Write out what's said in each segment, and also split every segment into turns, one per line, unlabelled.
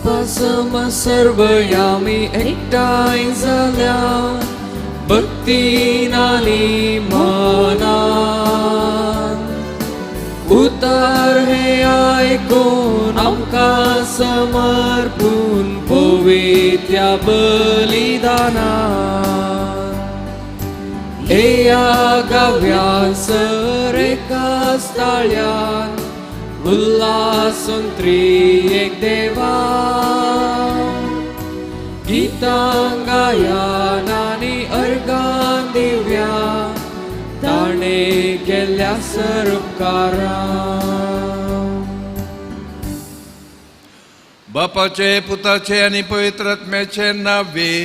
बापा सर्वयामी एकठांय जाल्या भक्तीन आनी मनान उतार हे आयकून आमकां समर्पून पवित्र बलिदानान एया गाव्या सर एकाच ताळ्यान उल्हासून त्रिएक देवा गितां गायान आनी अर्गां दिव्या ताणें केल्ल्या सर उपकारां.
बापाचे पुताचे आनी पवित्र आत्म्याचे नावे.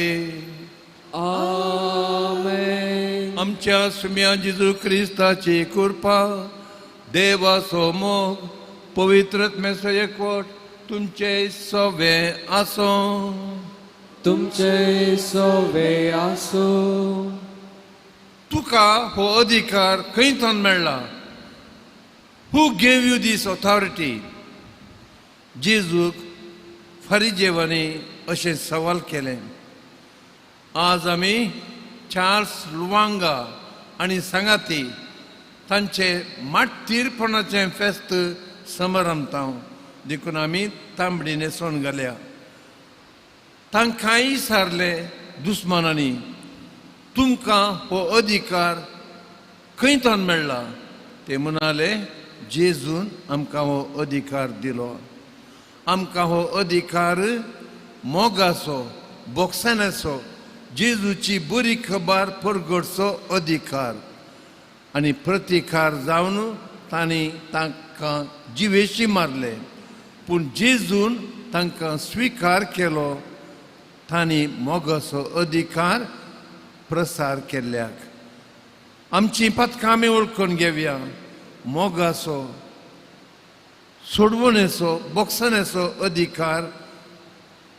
आमेन.
आमच्या सुम्या जेजू क्रिस्ताची कृपा, देवाचो मोग, पवित्र आत्म्याचो एकवट तुमचे सवे आसूं.
तुमचे सोवे आसूं.
तुका हो अधिकार खंय थोन मेळ्ळा? Who gave you this authority? जेजूक फारिजेवांनी अशें सवाल केलें. आज आमी चार्ल्स लुवांगा आनी सांगाती तांचे माट्टीरपणाचें फेस्त समारंभता. देखून आमी तांबडी न्हेसोवन घाल्या. तांकांय सारले दुस्मानांनी, तुमकां हो अधिकार खंय तान मेळ्ळा? ते म्हणाले, जेजून आमकां हो अधिकार दिलो. आमकां हो अधिकार मोगाचो, बोगसाण्याचो, जेजूची बरी खबर परगटचो अधिकार. आनी प्रतिकार जावन तांणी तांकां जिवेशी मारले, पूण जेजून तांकां स्विकार केलो. तांणी मोगाचो अधिकार प्रसार केल्ल्याक आमची पथकां आमी वळखून घेवया. मोगाचो, सोडवणेचो, बोगसण्याचो अधिकार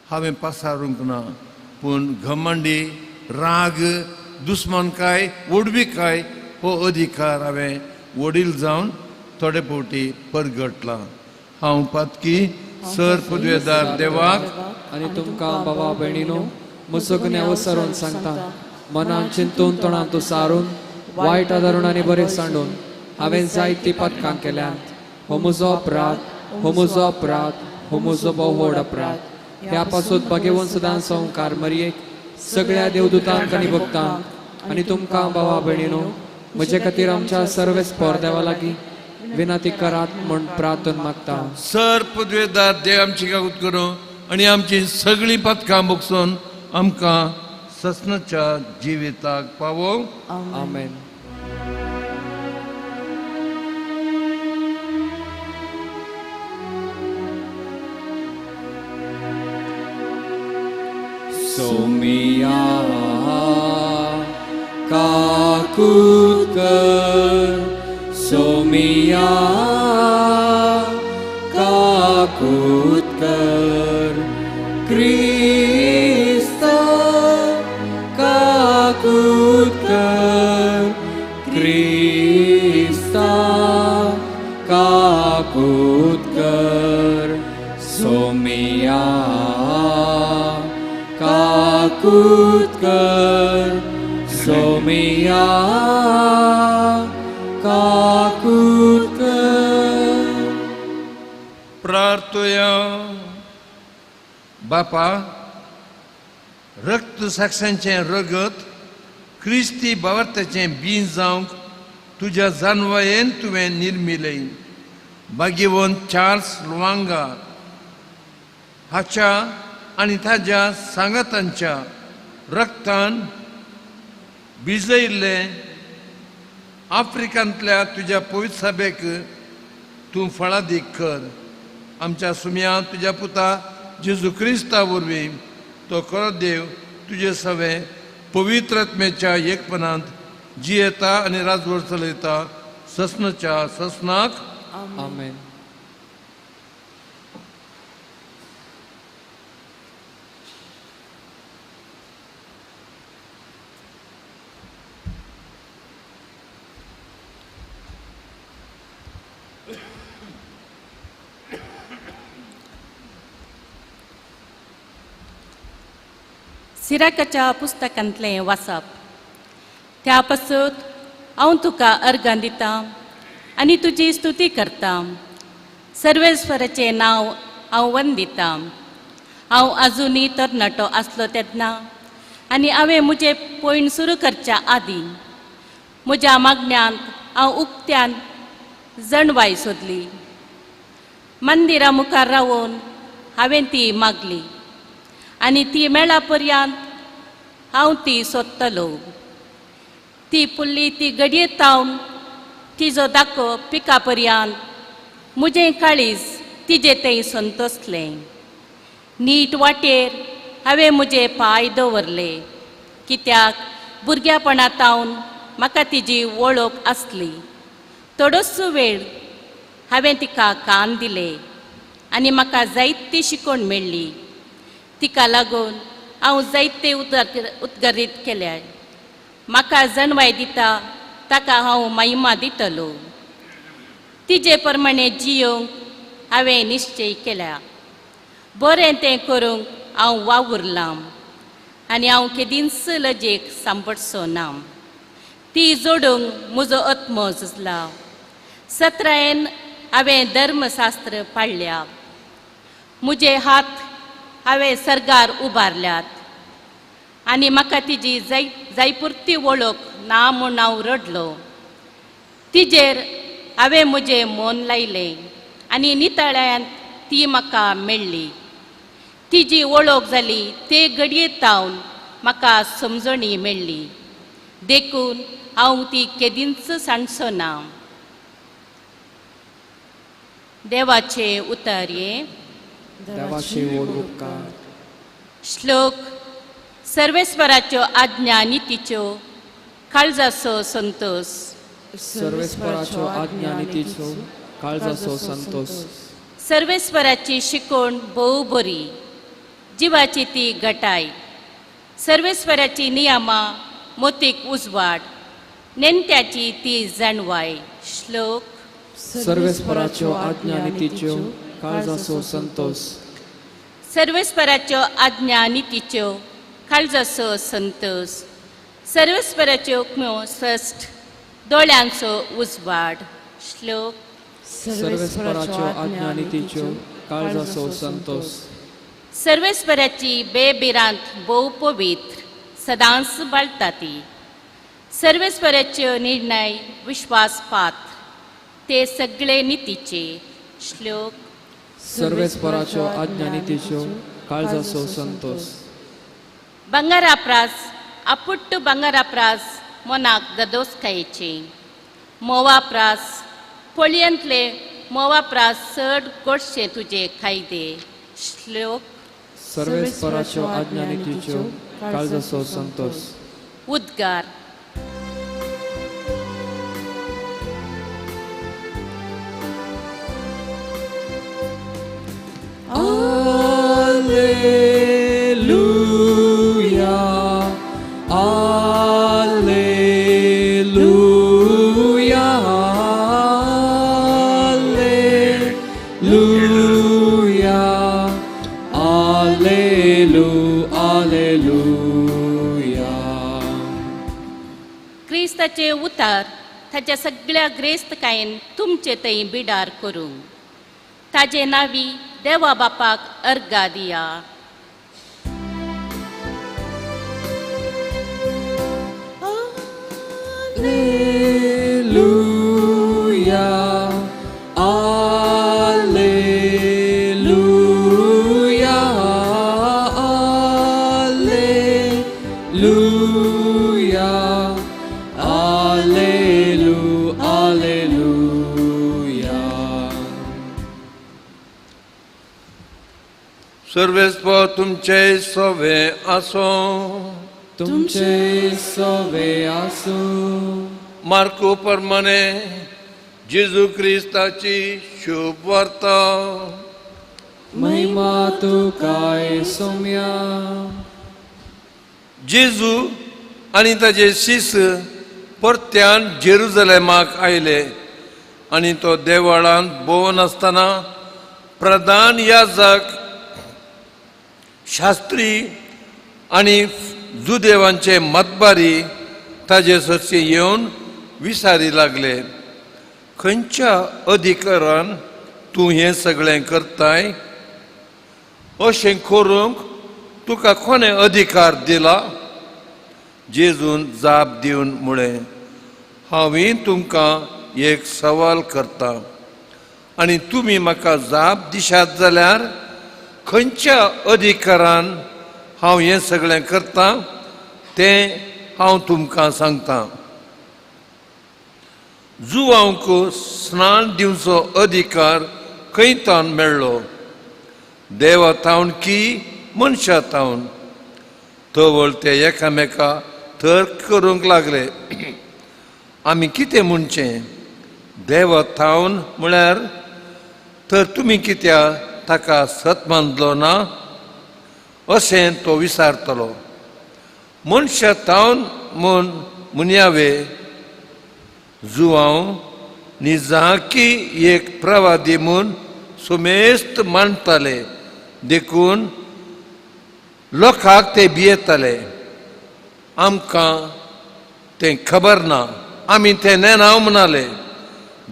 हांवें पासारूंक ना, पूण घमंडी, राग, दुस्मानकाय, व्हडविकाय हो अधिकार हांवें वडील जावन थोडे फावटी परगटला. हांव पातकी. सर पदवेदार देवाक
आनी तुमकां बाबा भयणीनो म्हजो गुन्यांव वसरून सांगता. मनान चिंतून, तोंडांत सारून, वायट आदारून आनी बरें सांडून हांवें जायतीं पातकां केल्यांत. हो म्हजो अपराध, हो म्हजो अपराध, हो म्हजो भोव व्हड अपराध. ह्या पासून भाग्यवंत सदां संवकार मरयेक, सगळ्या देवदूतांक आनी भक्तांक आनी तुमकां भावा भयणीनो म्हजे खातीर आमच्या सर्वेस्पर देवा लागीं विनंती करात म्हूण प्रार्थना मागता.
सर पदवेदार देव आमची कागूत करूं आनी आमची सगळीं पथकां बगसून आमकां ससनाच्या जिविताक पावोवं.
आमेन. सोमिया काकूत कर, सोमिया काकूत कर, क्रिस्ता काकूत कर, क्रिस्ता काकूत कर, सोमिया काकूत कर, सोमिया काकूत कर.
प्रार्थया. बापा, रक्त साक्षांचें रगत क्रिस्ती भावार्थाचें बीं जावंक तुज्या जानवायेन तुवें निर्मिलें. भाग्यवंत चार्ल्स लुवांगा हाच्या आनी ताज्या सांगातांच्या रक्तान भिजयिल्लें आफ्रिकांतल्या तुज्या पवित्र सभेक तूं फळादीक कर. आमच्या सुम्या तुज्या पुता जेजू क्रिस्ता वरवीं, तो खरो देव, तुजे सवें पवित्र आत्म्याच्या एकपणांत जियेता आनी राजवट चलयता ससनाच्या ससनाक.
आमेन.
सिराकाच्या पुस्तकांतलें वाचप. त्या पासून हांव तुका अर्गां दितां आनी तुजी स्तुती करतां. सर्वेस्वराचें नांव हांव वंदितां. हांव आजुनूय तरणाटो आसलो तेन्ना आनी हांवें म्हजें पयण सुरू करच्या आदीं म्हज्या मागण्यांत हांव उक्त्यान जणवाय सोदली. मंदिरा मुखार रावून हांवें ती मागली आनी ती मेळा पर्यंत हांव ती सोदतलो. ती पुल्ली ती घडयेत तावन तिजो दाखो पिका पर्यंत म्हजें काळीज तिजे तें संतोसलें. नीट वाटेर हांवें म्हजे पांय दवरले, कित्याक भुरग्यापणा तावन म्हाका तिजी वळख आसली. थोडोसो वेळ हांवें तिका कान दिले आनी म्हाका जायती शिकवण मेळ्ळी. तिका लागून हांव जायते उदगरीत केल्या. म्हाका जनवाय दिता ताका हांव महिमा दितलो. तिजे प्रमाणे जियोंक हांवें निश्चय केल्या. बरें तें करूंक हांव वावुरलां आनी हांव केदींच लजेक सांपडचो ना. ती जोडूंक म्हजो आत्मो झुजला. सत्रायेन हांवें धर्मशास्त्र पाळ्ळ्या. म्हजे हात हांवें सर्गार उबारल्यात आनी म्हाका तिजी जाय जायपुरती वळख ना म्हूण हांव रडलो. तिजेर हांवें म्हजें मन लायलें आनी नितळ्यांत ती म्हाका मेळ्ळी. तिजी वळख जाली ते घडये तावन म्हाका समजणी मेळ्ळी. देखून हांव ती केदींच सांडचो ना. देवाचे उतर हें.
देवाचे व्हड उपकार.
श्लोक. सर्वेस्वराच्यो आज्ञा नितीच्यो काळजाचो संतोष.
सर्वेस्पराच्यो आज्ञा नितीच्यो काळजाचो संतोष.
सर्वेस्वराची शिकवण भोव बरी, जिवाची ती गटाय. सर्वेस्वराची नियमां मोतीक उजवाड, नेणट्याची ती जाणवाय. श्लोक.
सर्वेस्पराच्यो आज्ञा नितीच्यो काळजाचो संतोष.
सर्वेस्पराच्यो आज्ञा नितीच्यो काळजाचो संतोष. सर्वेस्पराच्यो हुकम्यो स्पश्ट, दोळ्यांचो उजवाड. श्लोक.
सर्वेस्पराच्यो आज्ञा नितीच्यो काळजाचो संतोष.
सर्वेस्पराची बेभिरांत भोव पवित्र, सदांच बाळटा ती. सर्वेस्पराच्यो निर्णय विश्वास पात्र, ते सगळे नितीचे. श्लोक.
सर्वेस्पराच्यो आज्ञा नितीच्यो काळजाचो संतोष.
बंगारा प्रास आपुट्ट बंगारा प्रास मनाक ददोसकायेचे. मोवा प्रास पोळयेंतले मोवा प्रास चड गोडशे तुजे कायदे. श्लोक.
सर्वेस्पराच्यो आज्ञा नितीच्यो काळजाचो संतोष.
उद्गार.
Alleluia, Alleluia, Alleluia, Alleluia.
क्रिस्ताचे उतार ताच्या सगळ्या ग्रेस्तकायेन तुमचे थंय बिडार करूं. ताजे नावी देवा बापाक अर्गा दिया.
Alleluia, Alleluia, Alleluia, Alleluia.
सर्वेस्पर तुमचे सवे आसो.
तुमचे सवे आसूं.
मार्कू प्रमाणे जेजू क्रिस्ताची शुभ वार्ता.
महिमा तुकाय सोम्या.
जेजू आनी ताजे शिस परत्यान जेरुजलेमाक आयले आनी तो देवळांत भोंवन आसतना प्रधान याजक, शास्त्री आनी जुदेवांचे मतबारी ताजे सरशी येवन विसारी लागले, खंयच्या अधिकारान तूं हें सगळें करताय? अशें करूंक तुका कोणें अधिकार दिला? जेजून जाप दिवन म्हळें, हांवें तुमकां एक सवाल करता आनी तुमी म्हाका जाप दिशात जाल्यार खंयच्या अधिकारान हांव हें सगळें करतां तें हांव तुमकां सांगतां. जुवांक स्नान दिवचो अधिकार खंय तावन मेळ्ळो? देवा तावन की मनशा तावन? तवळ ते एकामेका तर्क करूंक लागले, आमी कितें म्हणचें? देवा तावन म्हळ्यार तर तुमी कित्याक ताका सत मानलो ना अशें तो विचारतलो. मनशा तावन म्हूण म्हणयावे, जुवांव निजाकी एक प्रवादी म्हूण सुमेस्त मानताले, देखून लोकांक ते भियेताले. आमकां तें खबर ना, आमी तें नेणाव म्हणाले.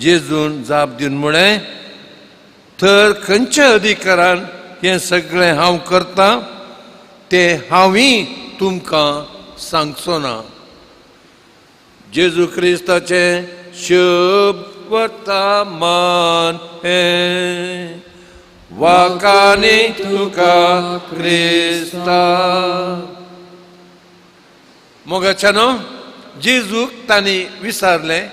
जेजून जाप दिवन म्हळें, तर खंयच्या अधिकारान हें सगळें हांव करतां तें हांवूय तुमकां सांगचो ना. जेजू क्रिस्ताचें शुभ वर्तमान हें. वाकानी तुका क्रिस्ता. मोगाच्यानो, जेजूक तांणी विचारलें,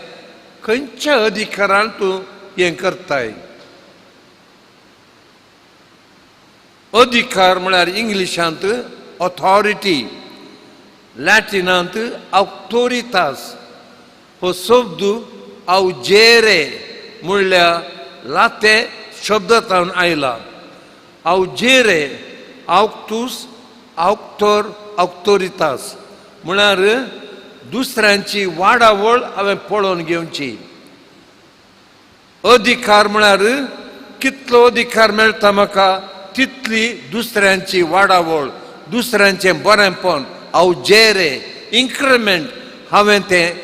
खंयच्या अधिकारान तूं हें करताय? अधिकार म्हळ्यार इंग्लिशांत ऑथॉरिटी, लॅटिनांत ऑक्टोरितास. हो शब्द अवजेरे म्हणल्यार लाते शब्दांतल्यान आयला. अवजेरे, ऑक्तूस, ऑक्तोर, ऑक्टोरितास म्हळ्यार दुसऱ्यांची वाडावळ हांवें पळोवन घेवची. अधिकार म्हळ्यार कितलो अधिकार मेळटा म्हाका तितली दुसऱ्यांची वाडावळ, दुसऱ्यांचें बरेंपण, अवजेरे, इन्क्रिमेंट हांवें तें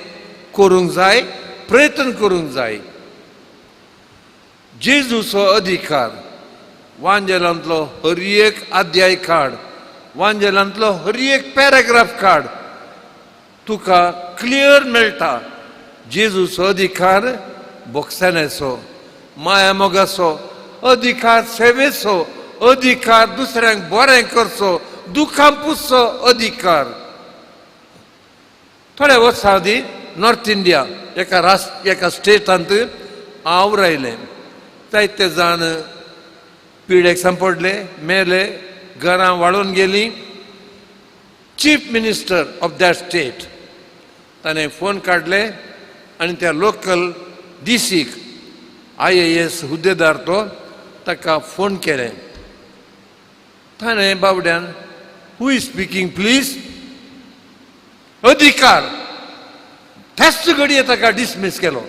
करूंक जाय, प्रयत्न करूंक जाय. जेजूचो अधिकार वांजेलांतलो हर एक अध्याय काड, वांजेलांतलो हर एक पॅराग्राफ काड, तुका क्लियर मेळटा. जेजूचो अधिकार बोगसाण्याचो, माया मोगाचो अधिकार, सेवेचो अधिकार, दुसऱ्यांक बरें करचो, दुखां पुसचो अधिकार. थोड्या वर्सां आदीं नॉर्थ इंडिया एका राष्ट्र एका स्टेटांत हांव रायलें. जायते जाण पिडेक सांपडले, मेले, घरां वाळून गेलीं. Chief minister of that state ताणें फोन काडले आनी त्या लोकल डीसीक, IAS हुद्देदार तो, ताका फोन केलें. ताणें बाबड्यान, who is speaking please? अधिकार. त्याच घडये ताका डिसमीस केलो.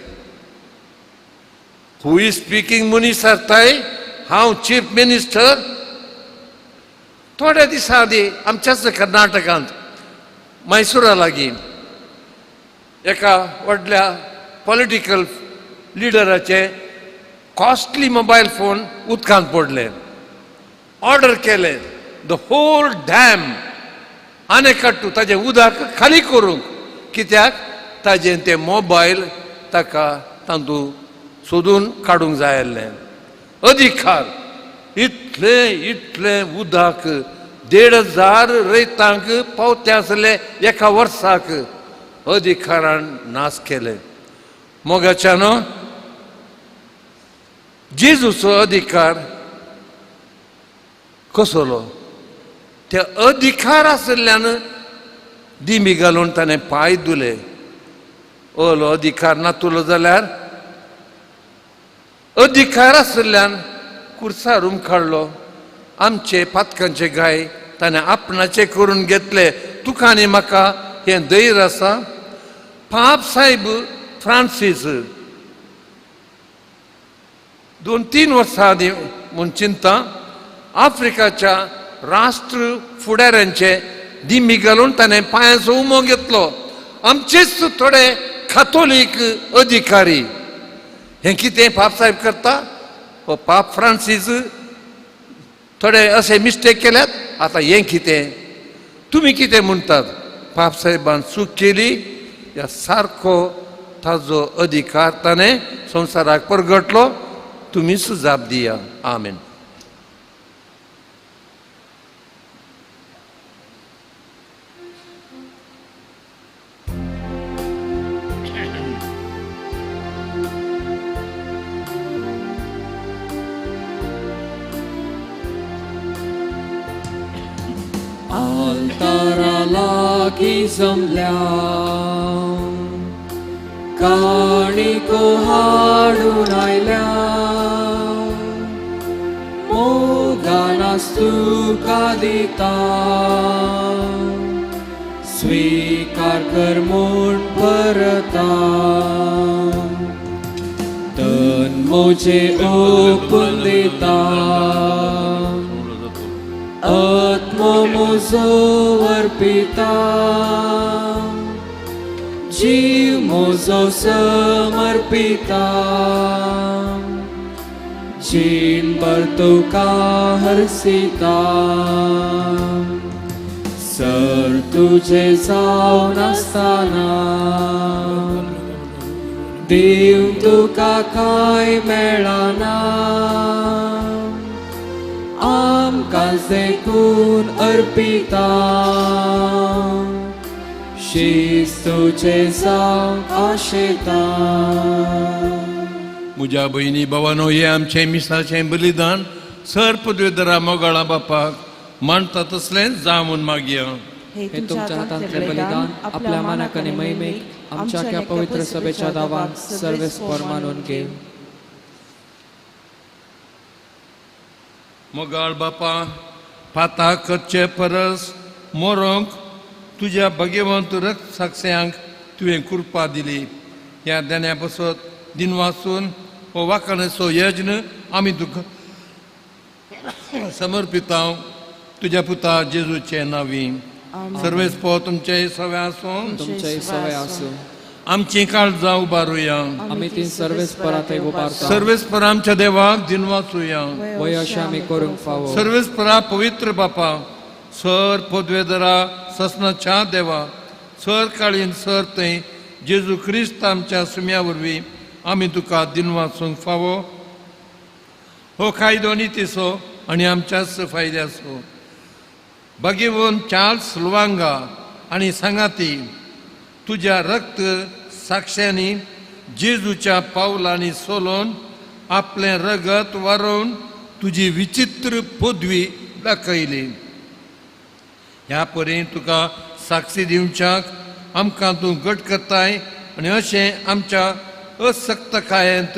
Who is speaking म्हूण विचारताय? हांव चीफ मिनिस्टर. थोड्या दिसां आदीं आमच्याच कर्नाटकांत मैसुरा लागीं एका व्हडल्या पॉलिटिकल लिडराचे कॉस्टली मोबायल फोन उदकांत पडले. ऑर्डर केलें the whole dam आनेकट्टू ताजें उदक खाली करूंक, कित्याक ताजें तें मोबायल ताका तातूंत सोदून काडूंक जाय आसलें. अधिकार. इतलें इतलें उदक 1500 रयतांक पावते आसले एका वर्साक, अधिकारान नाश केलें. मोगाच्यानो, जेजूचो अधिकार कसलो? ते अधिकार आशिल्ल्यान दिमी घालून ताणें पांय धुले. ओलो अधिकार नातुलो जाल्यार, अधिकार आशिल्ल्यान कुर्सार काडलो. आमचे पातकांचे गाय ताणें आपणाचे करून घेतले. तुका आनी म्हाका हें धैर्य आसा? पाप साहेब फ्रांसीस 2-3 वर्सां आदीं म्हूण चिंता आफ्रिकाच्या राष्ट्र फुडाऱ्यांचे दिमी घालून ताणें पांयांचो उमो घेतलो. आमचेच थोडे कातोलीक अधिकारी हें कितें पाप साहेब करता, हो पाप फ्रांसीस थोडे अशे मिस्टेक केल्यात. आतां हें कितें तुमी कितें म्हणटात? पाप साहेबान चूक केली, ह्या सारको ताजो अधिकार ताणें संवसाराक परगटलो. तुमीच जाप दिया. आमेन.
आल्तारा लागीं जमल्या काणिको हाडून आयल्या, मोगान तुका दिता, स्वीकार कर म्हूण परता. तन म्हजें ओंपून दिता, आत्मो म्हजो अर्पिता, जीव म्हजो समर्पिता, जीणभर तुका हरसिता. सर तुजें जावन आसतना देव तुका कांय मेळना, आमकां देखून अर्पिता, शीस तुजें जावंक आशेता.
म्हज्या भयणी भावानो, हें आमचें मिसाचें बलिदान सर पदवेदरा मोगाळा बापाक मानता तसलें जावं म्हूण मागया.
हे तुमच्या हातांतलें बलिदान आपल्या मानाक आनी महिमेक आमच्या ह्या पवित्र सभेच्या दावान सर्वेस्पर मानून घे.
मोगाळ बापा, पाता करचे परस मोरोंक तुज्या भगवंत रक्त साक्षयांक तुवें कृपा दिली. ह्या देण्या पासत दिनवासून हो वाखाणेचो यज्ञ आमी तुका समर्पिता तुज्या पुता जेजूचे नांवी. सर्वेस्पर तुमचे सवे आसूं,
तुमचे सवे आसूं.
आमची काळजां उबारुया.
आमी ती सर्वेस्परा थंय उबारता.
सर्वेस्पर आमच्या देवाक दिनवासूया.
वय अशें आमी करूंक फावो.
सर्वेस्परा पवित्र बापा, सर पदवेदरा ससनाच्या देवा, सर काळीन सर थंय जेजू क्रिस्त आमच्या सुम्या वरवीं आमी तुका दिनवासूंक फावो. हो कायदो नितीचो आनी आमच्याच फायद्याचो. भगेवन चार्ल्स लुवांगा आनी सांगाती तुज्या रक्त साक्षांनी जेजूच्या पावलांनी सोलोवन आपलें रगत वारोवन तुजी विचित्र पदवी दाखयली. ह्या परी तुका साक्षी दिवच्याक आमकां तूं घट करताय आनी अशें आमच्या असक्तकायेंत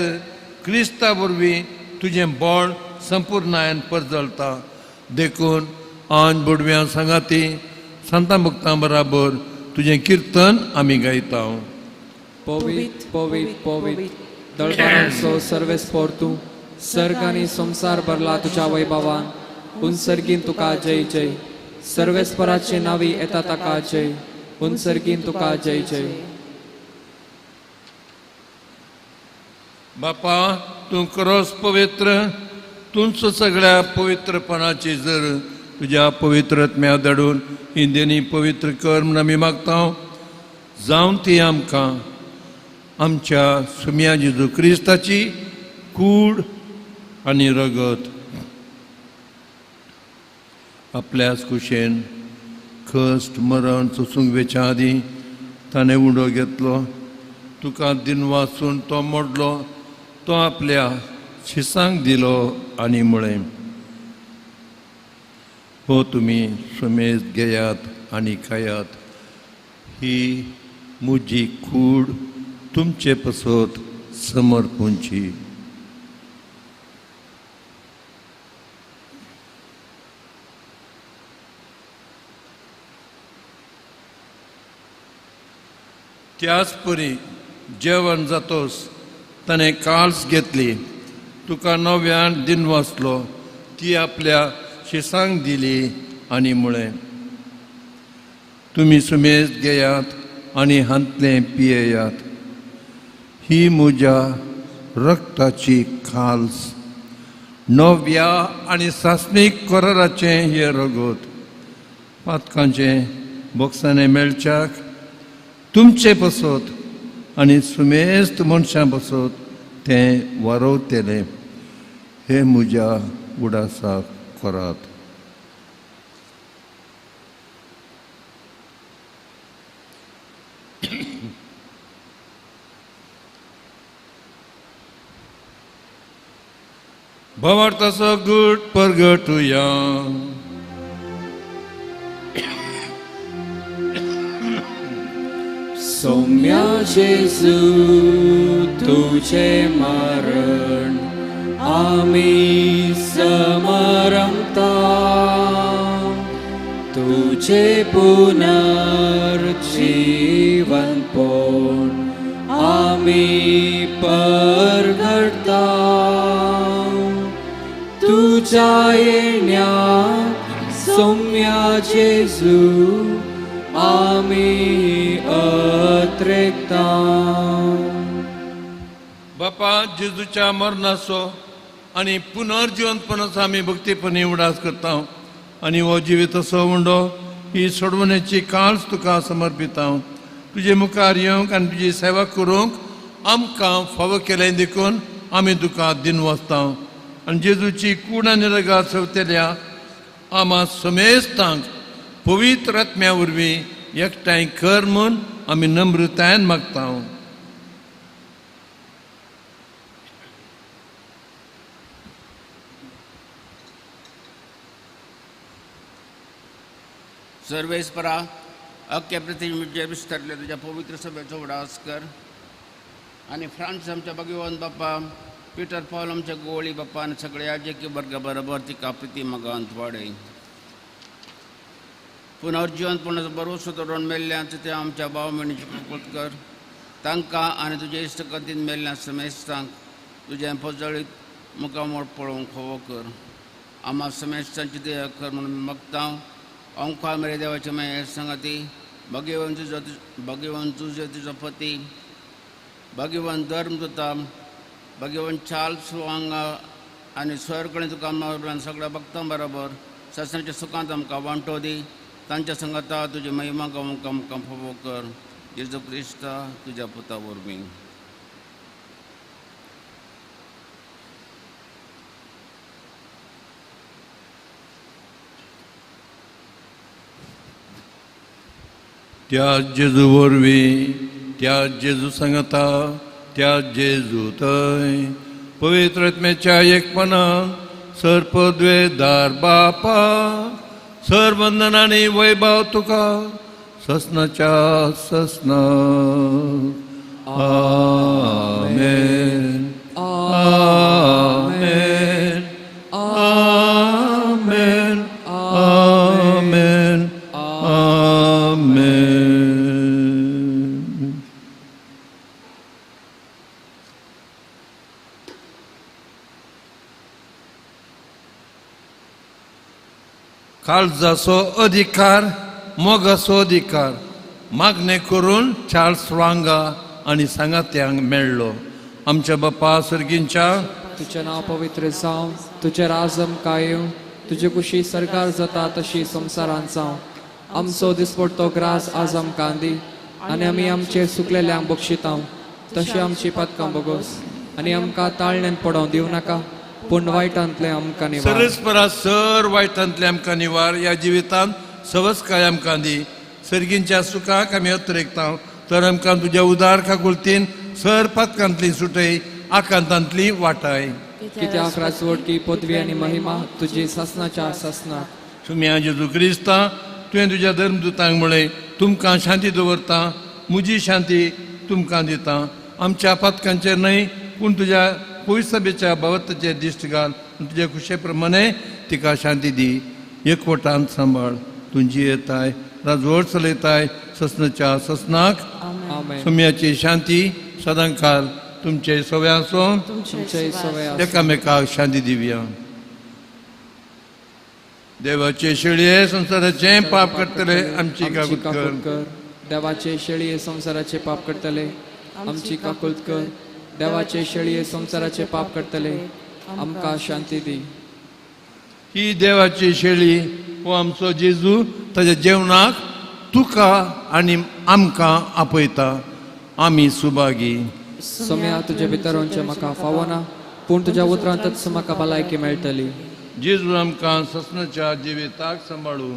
क्रिस्ता वरवीं तुजें बळ संपुर्णायन परजळता. देखून आन बोडव्यां सांगाती सांतां भक्तां बराबर तुजें किर्तन आमी गायता.
पवित पवित पवित दळबारांचो सर्वेस्पर तूं, सर्ग आनी संवसार भरला तुज्या वैभवान. उनसर्गीन तुका जय जय. सर्वेस्पराचे नावी येता ताका जय. उनसर्गीन तुका जय जय.
बापा, तूं खरोच पवित्र, तूंच सगळ्या पवित्रपणाची जर तुज्या पवित्र आत्म्या धाडून ही देणी पवित्र कर म्हूण आमी मागता. जावन ती आमकां आमच्या सुम्या जेजू क्रिस्ताची कूड आनी रगत आपल्याच कुशेन कश्ट मरण सोसूंक वेच्या आदीं ताणें उडो घेतलो. तुका दिनवासून तो मोडलो, तो आपल्या शिसांक दिलो आनी म्हळें, हो तुमी सुमेज घेयात आनी खायात, ही म्हजी कूड तुमचे पसत समर्पूंची. त्याच परी जेवण जातोस ताणें काळस घेतली, तुका नव्यान दिनवासलो, ती आपल्या शिसांक दिली आनी म्हळें, तुमी सुमेज घेयात आनी हांतलें पियेयात. ही म्हज्या रक्ताची खाल्स, नव्या आनी सासणीक कराराचें हें रगत. पातकांचें बोक्सांनी मेळच्याक तुमचे पसत आनी सुमेस्त मनशां पसत तें वारवतलें. हें म्हज्या उडासाक करात. भावार्थाचो गूट परगटुया.
सौम्या जेजू तुझे मरण आमी समरमता, तुझे पुनर्जीवन पण आमी परगटता. तुझ्या येण्याक सौम्या जेजू आमी अत्रेकता.
बापा, जेजूच्या मरणाचो आनी पुनर्जिवंतपणाचो आमी भक्तीपणी उडास करता आनी हो जिविताचो उंडो ही सोडवण्याची काळच तुका समर्पिता. तुजे मुखार येवंक आनी तुजी सेवा करूंक आमकां फावो केलें देखून आमी तुका दिनवासता. आनी जेजूची कूड आनी रगात सवतल्या आमा समेस्तांक पवित्र आत्म्या वरवीं एकठांय कर म्हूण आमी नम्रतायेन मागता.
सर्वेस्परा, अख्ख्या पृथ्वीचेर विस्तारले तुज्या पवित्र सभेचो उडास कर आनी फ्रांस आमच्या भगवान बाप्पा, पिटर पॉल आमच्या गोवळी बाप्पा आनी सगळ्या जेकी वर्गा बरोबर तिका प्रिती मगांत वाडय. पुनर्जिवंतपणाचो भरवसो दवरून मेल्ल्यांचो ते आमच्या भाव भयणीची कृपा कर. तांकां आनी तुज्या इश्टगतीन मेल्ल्या समेस्तांक तुजें पोजळीत मुखामोळ पळोवंक फावो कर. आमा समेस्तांची दया कर म्हणून मागता. ओंकार मेरे देवाचे माये संगती, भगवान भगवान तुझे तुजो पती, भगवान धर्म दुता, भगवान चार्ल्स वांगा आनी स्वर्गणी तुका सगळ्या भक्तां बरोबर सासणाच्या सुखांत आमकां वांटो दी. तांच्या संगता तुजी महिमा गावंक आमकां फावो कर. जेजू क्रिस्ता तुज्या पुता वरवीं.
त्या जेजू वरवीं, त्या जेजू सांगता, त्या जेजू थंय पवित्र आत्म्याच्या एकपणान सर्पद्वेदार बापा, सर वंदन आनी वैभव तुका ससनाच्या ससना. आमेन, आमेन, आमेन, आमेन, आमेन. काळजाचो अधिकार, मोगाचो अधिकार मागणें करून चार्ल्स वांगा आनी सांगात्यांक मेळ्ळो. आमच्या बापा सर्गींच्या,
तुजें नांव पवित्र जावं, तुजें राज आमकां येवं, तुजे कुशी सरकार जाता तशी संवसारांत जावं. आमचो दिसपडतो ग्रास आज आमकां दी आनी आमी आमचे सुकलेल्यांक बक्षितां तशी आमची पातकां बगोस आनी आमकां ताळण्यान पडोवं दिवं नाका, पूण वायटांतलें आमकां निवार.
सरस्परा सर वायटांतलें आमकां निवार. ह्या जिवितांत सवस्काय आमकां दी. सर्गींच्या सुखाक आमी अत्रेकता तर आमकां तुज्या उदार काकुळतीन सर पातकांतली सुटय, आकांतांतली वाटाय.
कित्याक राजवटकी पदवी आनी महिमा तुजी सासनाच्या सासनाक.
सुम्या जेजू क्रिस्ता, तुवें तुज्या धर्मदुतांक म्हळें, तुमकां शांती दवरता, म्हजी शांती तुमकां दिता. आमच्या पातकांचेर न्हय पूण तुज्या पयसभेच्या भावताचेर दिश्ट घाल, तुज्या खुशे प्रमाणे तिका शांती दी. एकवटान सांबाळ. तुजी येताय राजवट चलयताय ससनाच्या ससनाक. सुम्याची शांती सदांकाल तुमचे सवय आसूं,
तुमचे सवय आसूं.
एकामेकाक शांती दिवया. देवाचे शेळये संवसाराचें पाप करतले आमची काकूत कर।
देवाचे शेळये संवसाराचे पाप करतले आमची काकूत कर। देवाचे शेळये संवसाराचे पाप करतले आमकां शांती दी।
ही देवाची शेळी हो आमचो जेजू ताज्या जेवणाक तुका आनी आमकां आपयता। आमी सुभागी।
सोम्या तुजे भितर वचचें म्हाका फावना, पूण तुज्या उतरांतच म्हाका भलायकी मेळटली।
जेजू आमकां ससनाच्या जिविताक सांबाळू।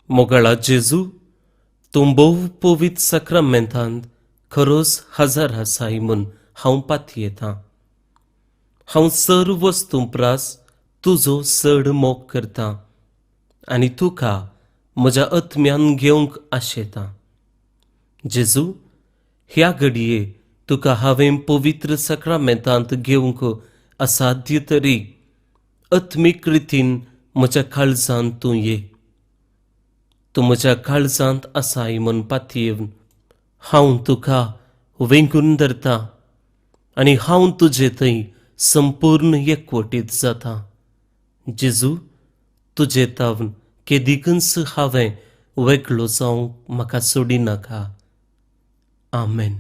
मोगाळा जेजू, तूं भोव पवित्र साक्रामेंतांत खरोच हजार आसाय म्हूण हांव पातयेतां। हांव सर्व वस्तूं प्रास तुजो चड मोग करतां आनी तुका म्हज्या आत्म्यान घेवंक आशेतां। जेजू, ह्या घडये तुका हांवें पवित्र साक्रामेंतांत घेवंक असाध्य तरी आत्मीक रितीन म्हज्या काळजांत तूं ये। तूं म्हज्या काळजांत आसाय म्हूण पातयेवन हांव तुका वेंगून धरता आनी हांव तुजे थंय संपूर्ण एकवटीत जाता। जेजू, तुजे तावन केदिकूच हांवें वेगळो जावंक म्हाका सोडिनाका। आमेन।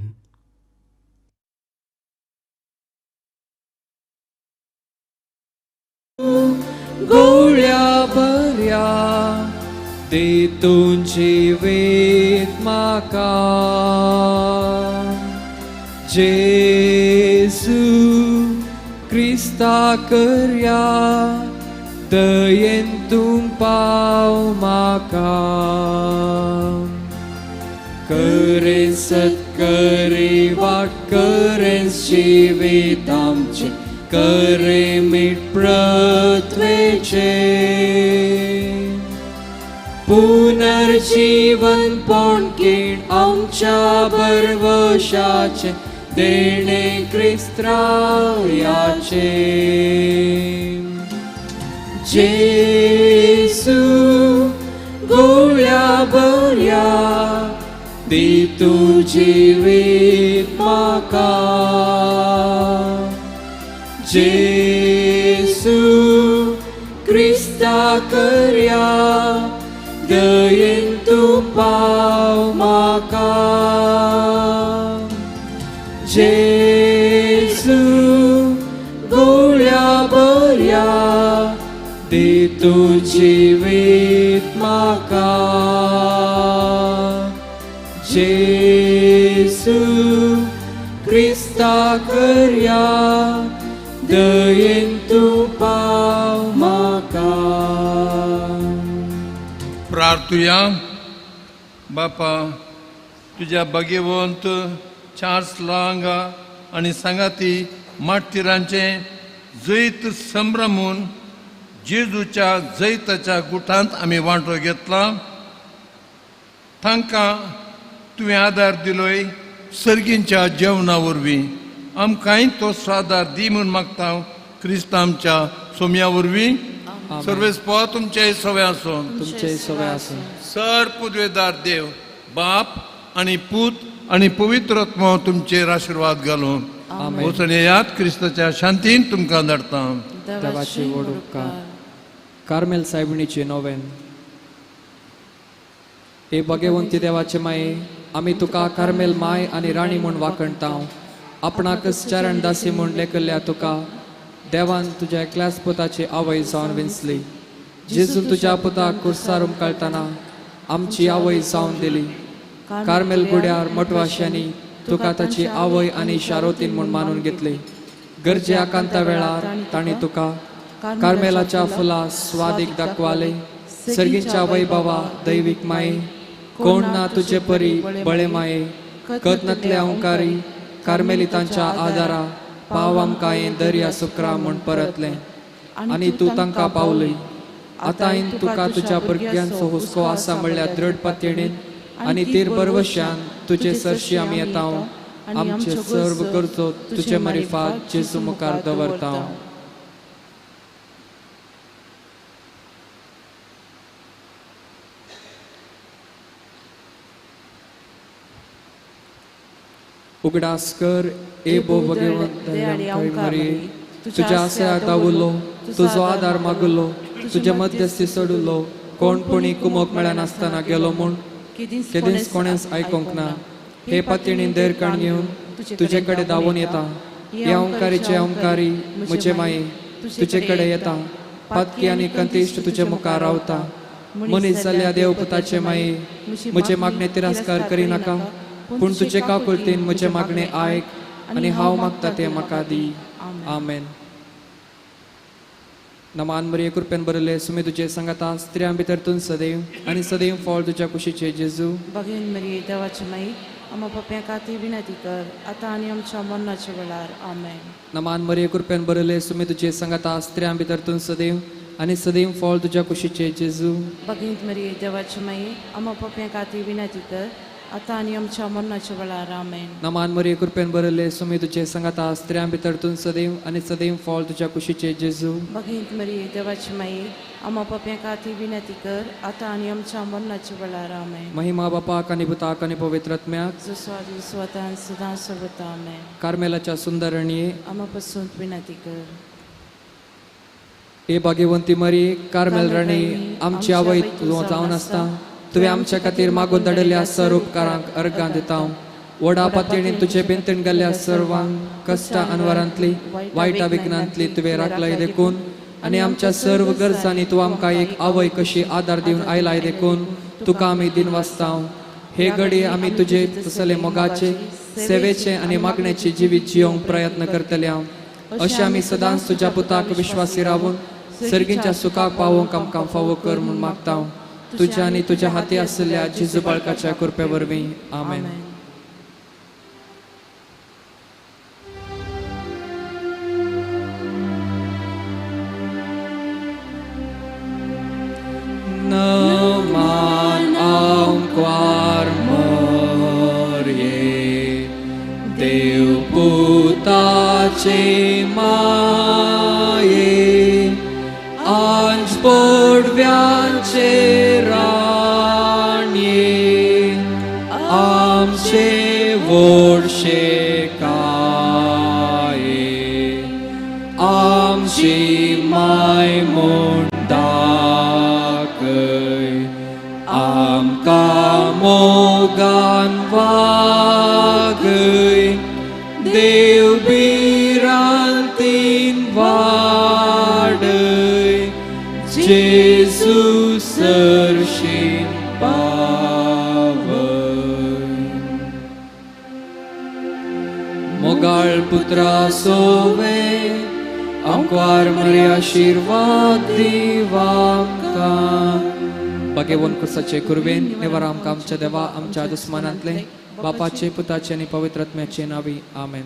गोळ्या बऱ्या तेतून जिवीत म्हाका, जेजू क्रिस्ता करया दयेन तूं पाव म्हाका। करें सत्करी वाट करें जिवीत आमचें, करें मीठ पृथ्वेचें। पुनर्जीवन पोणकीण आमच्या भरवशाचें, देणे क्रिस्त्रायाचें। जेजू गोळ्या बऱ्या दी तूं जिवीत म्हाका, जेजू क्रिस्ता करया दयेन तूं पाव म्हाका। जेजू गोळ्या बऱ्या दी तूं जिवीत म्हाका, जेजू क्रिस्ता करया दयेन तूं पाव म्हाका।
प्रार्थुया। बापा, तुज्या भाग्यवंत चार्ल्स लांगा आनी सांगाती मार्टिरांचें जैत संभ्रमून जेजूच्या जैताच्या गुटांत आमी वांटो घेतला। तांकां तुवें आदार दिलोय सर्गींच्या जेवणा वरवीं आमकांय तो आदार दी म्हूण मागता क्रिस्त आमच्या सोम्या वरवीं। सर्वेस्पो तुमचे सवे आसूं,
तुमचे सवे आसूं।
सर पुदवेदार देव बाप आनी पूत आनी पवित्र आत्मो तुमचेर आशिर्वाद घालून वचून येयात। क्रिस्ताच्या शांतीन तुमकां धाडटा।
देवाची व्हड उपकार। कार्मेल सायबिणीची नोवेन। हे भगवंती देवाचे माये, आमी तुका कार्मेल my आनी राणी म्हूण वाखणता। आपणाकच चरण दासी म्हूण लेखिल्ल्या तुका देवान तुज्या एकल्याच पुताची आवय जावन विंचली। जेजून तुज्या पुताक कुर्सार उमकाळटना आमची आवय जावन दिली। कार्मेल गुड्यार मठवाश्यांनी तुका ताची आवय आनी शारोतीन म्हूण मानून घेतली। गरजे आकांता वेळार तांणी तुका कार्मेलाच्या फुलां स्वादीक दाखवाले। सर्गींच्या वैभवा दैवीक माये, कोण ना तुजे परी बळे माये, कत अंकारी कार्मेलितांच्या आदारा पाव आमकां हें दर्या सुक्रा म्हूण परतलें आनी तूं तांकां पावली। आतां तुका तुज्या भुरग्यांचो हुस्को आसा म्हणल्यार दृढ पातयेन आनी तीर बरवश्यान तुजे सरशी आमी येता। आमचे सर्व गरजो तुजे मारिफात जेजू मुखार दवरता. उगडास कर ए भोव मरिये, तुज्या आसऱ्याक दावुलो, तुजो आदार मागुलो, तुज्या मध्यस्थी सोडुलो, कोण पुणी कुमोक मेळनासतना गेलो म्हूण केदींच कोणेंच आयकूंक ना. हे पातयेणीन देर काण घेवन तुजे कडेन धांवून येता. हे ओंकारीचे ओंकारी म्हजे माये तुजे कडेन येता. पातकी आनी कंतिश्ट तुजे मुखार रावता. मनीस जाल्या देवपुताचे माये, म्हजे मागणे तिरस्कार करिनाका, पूण तुजे काकुळतीन म्हजें मागणें आयक आनी हांव मागता तें म्हाका दी. आमेन. नमान मरिये, कृपेन भरिल्ले, सुमी तुजे सांगाता, स्त्रियां भितर तूं सदैव आनी सदैव फळ तुज्या कुशीचें जेजू.
भगिनी मरिये, देवाची माई, आमकां पाप्यां खातीर विनंती कर, आतां आनी आमच्या मरणाच्या वेळार. आमेन.
नमान मरिये, कृपेन भरिल्ले, सुमी तुजे सांगाता, स्त्रियां भितर तूं सदैव आनी सदैव फळ तुज्या कुशीचें जेजू.
भगिनी मरिये, देवाची माई, आमकां पाप्यां खातीर विनंती कर, आतां आनी आमच्या मरणाच्या वेळार. आमेन.
नमान मरिये, कृपेन भरिल्ले, सुमी तुजे सांगाता, स्त्रियां भितर तूं सदैव आनी सदैव फळ तुज्या कुशीचें जेजू.
भगिनी मरिये, देवाची माई, आमकां पाप्यां खातीर विनंती कर, आतां आनी आमच्या मरणाच्या वेळार. आमेन.
महिमा बापाक आनी पुताक आनी पवित्र आत्म्याक,
जसो आदी स्वता सदां सर्वता. आमेन.
कार्मेलाच्या सुंदर रणये,
आमकां पसून विनंती कर.
ए भाग्यवंती मरिये, कार्मेल राणी, आमची आवय तूं जावन आसता, तुवें आमच्या खातीर मागून धाडिल्ल्या सर्व उपकारांक अर्गां दिता. व्हडा पातयेणीन तुजे बेंतण गेल्ल्या सर्वांक कश्टां अनवरांतली वायटा विघ्नांतली तुवें राखलाय देखून आनी आमच्या सर्व गरजांनी तूं आमकां एक आवय कशी आदार दिवन आयलाय देखून तुका आमी दिनवासता. हे घडये आमी तुजे तसले मोगाचे, सेवेचे आनी मागण्याचे जिवीत जियोंक प्रयत्न करतले. अशें आमी सदांच तुज्या पुताक विश्वासी रावून सर्गींच्या सुखाक पावोवंक आमकां फावो कर म्हूण मागता. तुज्या आनी तुज्या हाती आशिल्ल्या जेजू बाळकाच्या कृपे वरवीं. आमेन. नमान आंकवार मरिये, देवपुताचे माये, आंज पडव्यांचे राणये, आमचे व्हडशे काये, आमची माय म्हूण दाखय, आमकां मोगान वागय, देव भिरांतीन वाडय, जेजू सरशीं पावय. मोगाळ पुत्रा सोवे, आमकां मरिये आशिर्वाद दिवामकां. भाग्यवंत क्रिस्ताचे कुरवेन निवार आमकां आमच्या देवा आमच्या दुस्मानांतले, बापाचे, पुताचे आनी पवित्र आत्म्याचे नांवी. आमेन.